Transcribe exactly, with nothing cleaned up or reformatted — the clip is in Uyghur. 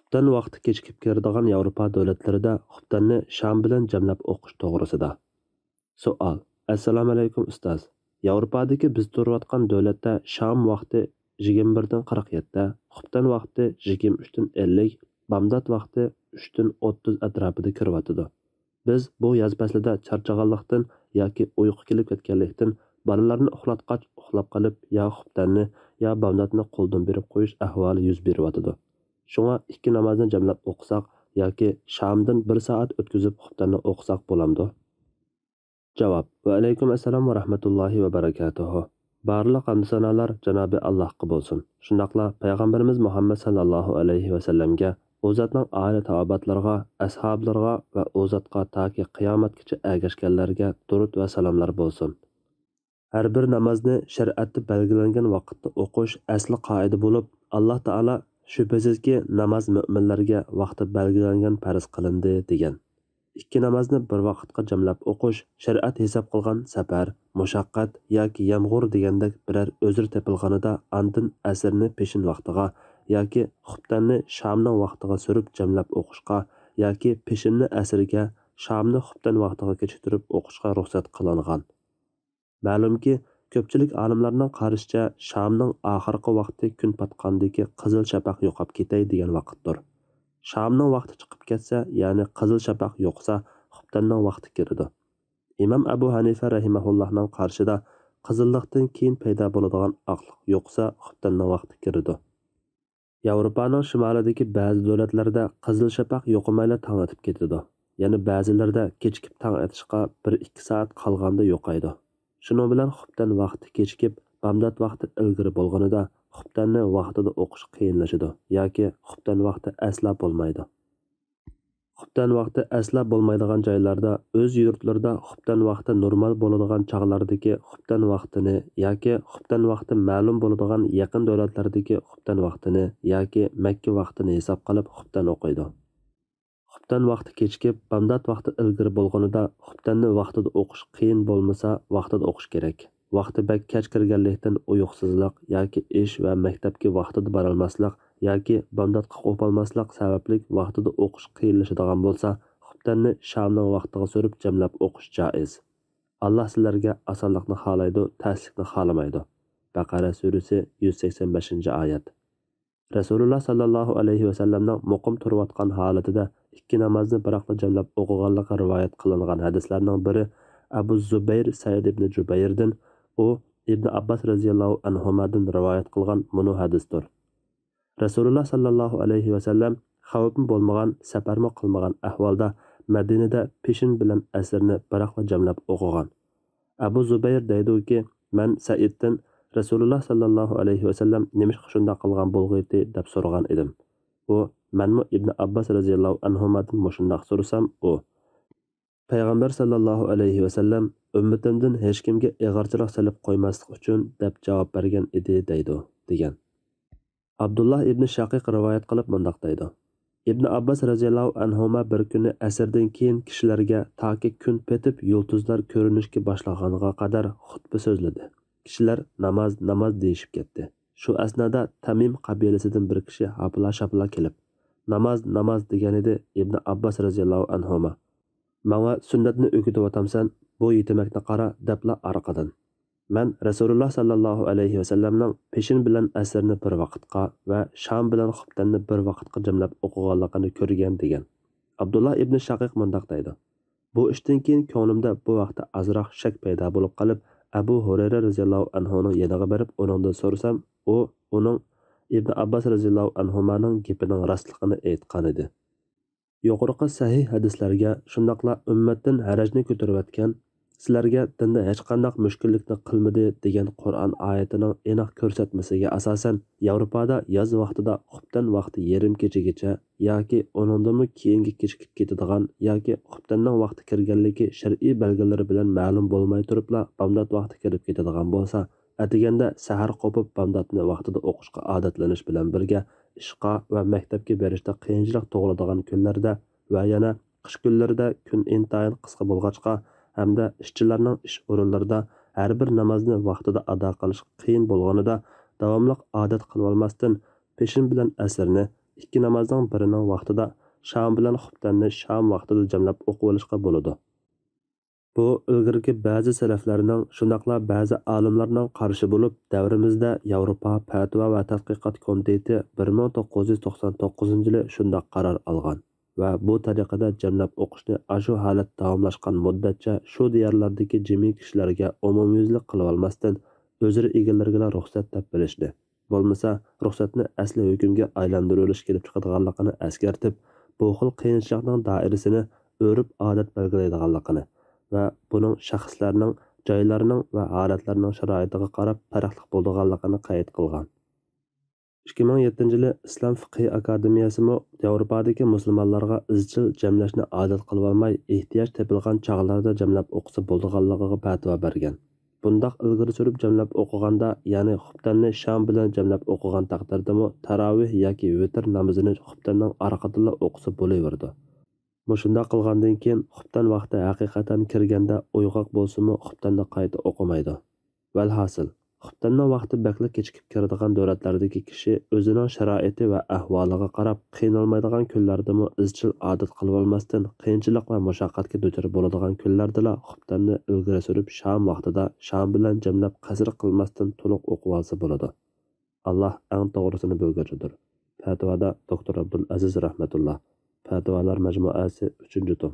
خۇپتەن ۋاقتى كېچىكىپ كىرىدىغان ياۋروپا دۆلەتلىرىدە خۇپتەننى شام بىلەن جەملەپ ئوقۇش توغرىسىدا. سوئال. ئەسسالامۇئەلەيكۇم ئۇستاز. ياۋروپادىكى بىز تۇرۇۋاتقان دۆلەتتە شام ۋاقتى يىگىرمە بىردىن قىرىق يەتتە، خۇپتەن ۋاقتى يىگىرمە ئۈچتىن ئەللىك، بامدات ۋاقتى ئۈچتىن ئوتتۇز ئەتراپىدا كىرىۋاتىدۇ. بىز بۇ ياز پەسلىدە چارچىغانلىقتىن ياكى ئۇيقۇ كېلىپ كەتكەنلىكتىن بالىلارنى ئۇخلاتقاچ ئۇخلاپ قېلىپ يا خۇپتەننى يا بامداتنى قولدىن بېرىپ قويۇش ئەھۋالى يۈز بېرىۋاتىدۇ. شۇڭا ئىككى نامازنى جەملەپ ئوقۇساق ياكى شامدىن بىر سائەت ئۆتكۈزۈپ خۇپتەننى ئوقۇساق بولامدۇ؟ جاۋاب. ۋەئەلەيكۇم ئەسسالام ۋە رەھمەتۇللاھى ۋە بەرەكاتۇھۇ. بارلىق ھەمدۇسانالار جانابى ئاللاھقا بولسۇن. شۇنداقلا پەيغەمبىرىمىز مۇھەممەد ساللاللاھۇ ئەلەيھى ۋەسەللەمگە، ئۇ زاتنىڭ ئائىلە تاۋابىئاتلىرىغا، ئەسھابلىرىغا ۋە ئۇ زاتقا تاكى قىيامەتكىچە ئەگەشكەنلەرگە دۇرۇت ۋە سالاملار بولسۇن. ھەر بىر نامازنى شەرىئەتتە بەلگىلەنگەن ۋاقىتتا ئوقۇش ئەسلى قائىدە بولۇپ، ئاللاھ تائالا، شۈبھىسىزكى، ناماز مۆمىنلەرگە ۋاقتى بەلگىلەنگەن پەرز قىلىندى، دېگەن. ئىككى نامازنى بىر ۋاقىتقا جەملەپ ئوقۇش شەرىئەت ھېساب قىلغان سەپەر، مۇشەققەت ياكى يامغۇر دېگەندەك بىرەر ئۆزرى تېپىلغىنىدا ئاندىن ئەسىرنى پېشىن ۋاقتىغا ياكى خۇپتەننى شامنىڭ ۋاقتىغا سۈرۈپ جەملەپ ئوقۇشقا ياكى پېشىننى ئەسىرگە، شامنى خۇپتەن ۋاقتىغا كېچىكتۈرۈپ ئوقۇشقا رۇخسەت قىلىنغان. مەلۇمكى، كۆپچىلىك ئالىملارنىڭ قارىشىچە، شامنىڭ ئاخىرقى ۋاقتى كۈن پاتقاندىكى قىزىل شەپەق يوقاپ كېتەي دېگەن ۋاقىتتۇر. شامنىڭ ۋاقتى چىقىپ كەتسە، يەنى قىزىل شەپەق يوقىسا، خۇپتەننىڭ ۋاقتى كىرىدۇ. ئىمام ئەبۇ ھەنىفە رەھىمەھۇللاھنىڭ قارىشىدا، قىزىللىقتىن كېيىن پەيدا بولىدىغان ئاقلىق يوقىسا، خۇپتەننىڭ ۋاقتى كىرىدۇ. ياۋروپانىڭ شىمالىدىكى بەزى دۆلەتلەردە قىزىل شەپەق يوقىمايلا تاڭ ئېتىپ كېتىدۇ. يەنە بەزىلىرىدە كېچىكىپ تاڭ ئېتىشقا بىر ئىككى سائەت قالغاندا يوقايدۇ. شۇنىڭ بىلەن خۇپتەن ۋاقتى كېچىكىپ، بامدات ۋاقتى ئىلگىرى بولغىنىدا خۇپتەننى ۋاقتىدا ئوقۇش قىيىنلىشىدۇ ياكى خۇپتەن ۋاقتى ئەسلا بولمايدۇ. خۇپتەن ۋاقتى ئەسلا بولمايدىغان جايلاردا ئۆز يۇرتلىرىدا خۇپتەن ۋاقتى نورمال بولىدىغان چاغلاردىكى خۇپتەن ۋاقتىنى ياكى خۇپتەن ۋاقتى مەلۇم بولىدىغان يېقىن دۆلەتلەردىكى خۇپتەن ۋاقتىنى ياكى مەككە ۋاقتىنى ھېساب قىلىپ خۇپتەن ئوقۇيدۇ. خۇپتەن ۋاقتى كېچىكىپ، بامدات ۋاقتى ئىلگىرى بولغىنىدا خۇپتەننى ۋاقتىدا ئوقۇش قىيىن بولمىسا، ۋاقتىدا ئوقۇش كېرەك. ۋاقتى بەك كەچ كىرگەنلىكتىن ئۇيقۇسىزلىق ياكى ئىش ۋە مەكتەپكە ۋاقتىدا بارالماسلىق ياكى بامداتقا قوپالماسلىق سەۋەبلىك ۋاقتىدا ئوقۇش قىيىنلىشىدىغان بولسا، خۇپتەننى شامنىڭ ۋاقتىغا سۈرۈپ جەملەپ ئوقۇش جائىز. ئاللاھ سىلەرگە ئاسانلىقنى خالايدۇ، تەسلىكنى خالىمايدۇ. بەقەرە سۈرىسى، يۈز سەكسەن بەشىنچى ئايەت. رەسۇلۇللاھ ساللاللاھۇ ئەلەيھى ۋەسەللەمنىڭ مۇقىم تۇرۇۋاتقان ھالىتىدە ئىككى نامازنى بىراقلا جەملەپ ئوقۇغانلىقى رىۋايەت قىلىنغان ھەدىسلەرنىڭ بىرى ئەبۇ زۇبەير سەئىد ئىبنى جۇبەيردىن، ئۇ ئىبنى ئابباس رەزىياللاھۇ ئەنھۇمادىن رىۋايەت قىلغان مۇنۇ ھەدىستۇر. رەسۇلۇللاھ ساللاللاھۇ ئەلەيھى ۋەسەللەم خەۋپمۇ بولمىغان، سەپەرمۇ قىلمىغان ئەھۋالدا مەدىنىدە پېشىن بىلەن ئەسىرنى بىراقلا جەملەپ ئوقۇغان. ئەبۇ زۇبەير دەيدۇكى، مەن سەئىدتىن، رەسۇلۇللاھ ساللاللاھۇ ئەلەيھى ۋەسەللەم نېمىشقا شۇنداق قىلغان بولغىيتى دەپ سورىغان ئىدىم. ئۇ، مەنمۇ ئىبنى ئابباس رەزىياللاھۇ ئەنھۇمادىن مۇشۇنداق سورىسام، ئۇ، پەيغەمبەر ساللاللاھۇ ئەلەيھى ۋەسەللەم ئۈممىتىمدىن ھېچكىمگە ئېغىرچىلىق سېلىپ قويماسلىق ئۈچۈن دەپ جاۋاب بەرگەن ئىدى دەيدۇ، دېگەن. ئابدۇللاھ ئىبنى شەقىق رىۋايەت قىلىپ مۇنداق دەيدۇ، ئىبنى ئابباس رەزىياللاھۇ ئەنھۇما بىر كۈنى ئەسىردىن كېيىن كىشىلەرگە تاكى كۈن پېتىپ يۇلتۇزلار كۆرۈنۈشكە باشلىغانغا قەدەر خۇتبە سۆزلىدى. كىشىلەر ناماز، ناماز دېيىشىپ كەتتى. شۇ ئەسنادا تەمىم قەبىلىسىدىن بىر كىشى ھاپىلا-شاپىلا كېلىپ، ناماز، ناماز دېگەنىدى ئىبنى ئابباس رەزىياللاھۇ ئەنھۇما. ماڭا سۈننەتنى ئۆگىتىۋاتامسەن، بۇ يېتىمەكنى قارا دەپلا ئارقىدىن. مەن رەسۇلۇللاھ ساللاللاھۇ ئەلەيھى ۋەسەللەمنىڭ پېشىن بىلەن ئەسىرنى بىر ۋاقىتقا ۋە شام بىلەن خۇپتەننى بىر ۋاقىتقا جەملەپ ئوقۇغانلىقىنى كۆرگەن دېگەن. ئابدۇللاھ ئىبنى شەقىق مۇنداق دەيدۇ، بۇ ئىشتىن كېيىن كۆڭلۈمدە بۇ ھەقتە ئازراق شەك پەيدا بولۇپ قېلىپ، ئەبۇ ھۇرەيرە رەزىياللاھۇ ئەنھۇنىڭ يېنىغا بېرىپ ئۇنىڭدىن سورىسام، ئۇ ئۇنىڭ ئىبنى ئابباس رەزىياللاھۇ ئەنھۇمانىڭ گېپىنىڭ راستلىقىنى ئېيتقانىدى. يۇقىرىقى سەھىھ ھەدىسلەرگە، شۇنداقلا ئۈممەتتىن ھەرەجنى كۆتۈرۈۋەتكەن، سىلەرگە دىندا ھېچقانداق مۈشكۈللۈكنى قىلمىدى دېگەن قۇرئان ئايىتىنىڭ ئېنىق كۆرسەتمىسىگە ئاساسەن، ياۋروپادا ياز ۋاقتىدا خۇپتەن ۋاقتى يېرىم كېچىگىچە ياكى ئۇنىڭدىنمۇ كېيىنگە كېچىكىپ كېتىدىغان ياكى خۇپتەننىڭ ۋاقتى كىرگەنلىكى شەرئىي بەلگىلىرى بىلەن مەلۇم بولماي تۇرۇپلا بامدات ۋاقتى كىرىپ كېتىدىغان بولسا، ئەتىگەندە سەھەر قوپۇپ بامداتنى ۋاقتىدا ئوقۇشقا ئادەتلىنىش بىلەن بىرگە، ئىشقا ۋە مەكتەپكە بېرىشتە قىيىنچىلىق تۇغۇلىدىغان كۈنلەردە ۋە يەنە قىش كۈنلىرىدە كۈن ئىنتايىن قىسقا بولغاچقا ھەمدە ئىشچىلارنىڭ ئىش ئورۇنلىرىدا ھەر بىر نامازنى ۋاقتىدا ئادا قىلىش قىيىن بولغىنىدا، داۋاملىق ئادەت قىلىۋالماستىن، پېشىن بىلەن ئەسىرنى، ئىككى نامازنىڭ بىرىنىڭ ۋاقتىدا شام بىلەن خۇپتەننى شام ۋاقتىدا جەملەپ ئوقۇۋېلىشقا بولىدۇ. بۇ ئىلگىرىكى بەزى سەلەفلەرنىڭ، شۇنداقلا بەزى ئالىملارنىڭ قارىشى بولۇپ، دەۋرىمىزدە ياۋروپا پەتىۋا ۋە تەتقىقات كومىتېتى بىر مىڭ توققۇز يۈز توقسان توققۇزىنچى يىلى شۇنداق قارار ئالغان ۋە بۇ تەرىقىدە جەملەپ ئوقۇشنى ئاشۇ ھالەت داۋاملاشقان مۇددەتچە شۇ دىيارلاردىكى جىمى كىشىلەرگە ئومۇميۈزلۈك قىلىۋالماستىن، ئۆزرە ئىگىلىرىگىلا رۇخسەت دەپ بېرىشنى، بولمىسا رۇخسەتنى ئەسلى ھۆكۈمگە ئايلاندۇرۇۋېلىش كېلىپ چىقىدىغانلىقىنى ئەسكەرتىپ، بۇ خىل قىيىنچىلىقنىڭ دائىرىسىنى ئۆرپ-ئادەت بەلگىلەيدىغانلىقىنى ۋە بۇنىڭ شەخسلەرنىڭ، جايلارنىڭ ۋە ھالەتلەرنىڭ شارائىتىغا قاراپ پەرقلىق بولىدىغانلىقىنى قەيت قىلغان. ئىككى مىڭ يەتتىنچى يىلى ئىسلام فىقھىي ئاكادېمىيەسىمۇ ياۋروپادىكى مۇسۇلمانلارغا ئىزچىل جەملەشنى ئادەت قىلىۋالماي، ئېھتىياج تېپىلغان چاغلاردا جەملەپ ئوقۇسا بولىدىغانلىقىغا پەتىۋا بەرگەن. بۇنداق ئىلگىرى سۈرۈپ جەملەپ ئوقۇغاندا، يەنى خۇپتەننى شام بىلەن جەملەپ ئوقۇغان تەقدىردىمۇ تاراۋىھ ياكى ۋىتىر نامىزىنى خۇپتەننىڭ ئارقىدىنلا ئوقۇسا بولۇۋېرىدۇ. مۇشۇنداق قىلغاندىن كېيىن خۇپتەن ۋاقتى ھەقىقەتەن كىرگەندە ئويغاق بولسىمۇ خۇپتەننى قايتا ئوقۇمايدۇ. ۋەلھاسىل، خۇپتەننىڭ ۋاقتى بەكلا كېچىكىپ كىرىدىغان دۆلەتلەردىكى كىشى ئۆزىنىڭ شارائىتى ۋە ئەھۋالىغا قاراپ قىينالمايدىغان كۈنلەردىمۇ ئىزچىل ئادەت قىلىۋالماستىن، قىيىنچىلىق ۋە مۇشەققەتكە دۇچار بولىدىغان كۈنلەردىلا خۇپتەننى ئىلگىرى سۈرۈپ شام ۋاقتىدا شام بىلەن جەملەپ قەسىر قىلماستىن تولۇق ئوقۇۋالسا بولىدۇ. ئاللاھ ئەڭ توغرىسىنى بىلگۈچىدۇر. پەتىۋادا دوكتور ئابدۇلئەزىز رەھمەتۇللا. پەتىۋالار مەجمۇئەسى، ئۈچىنچى توم.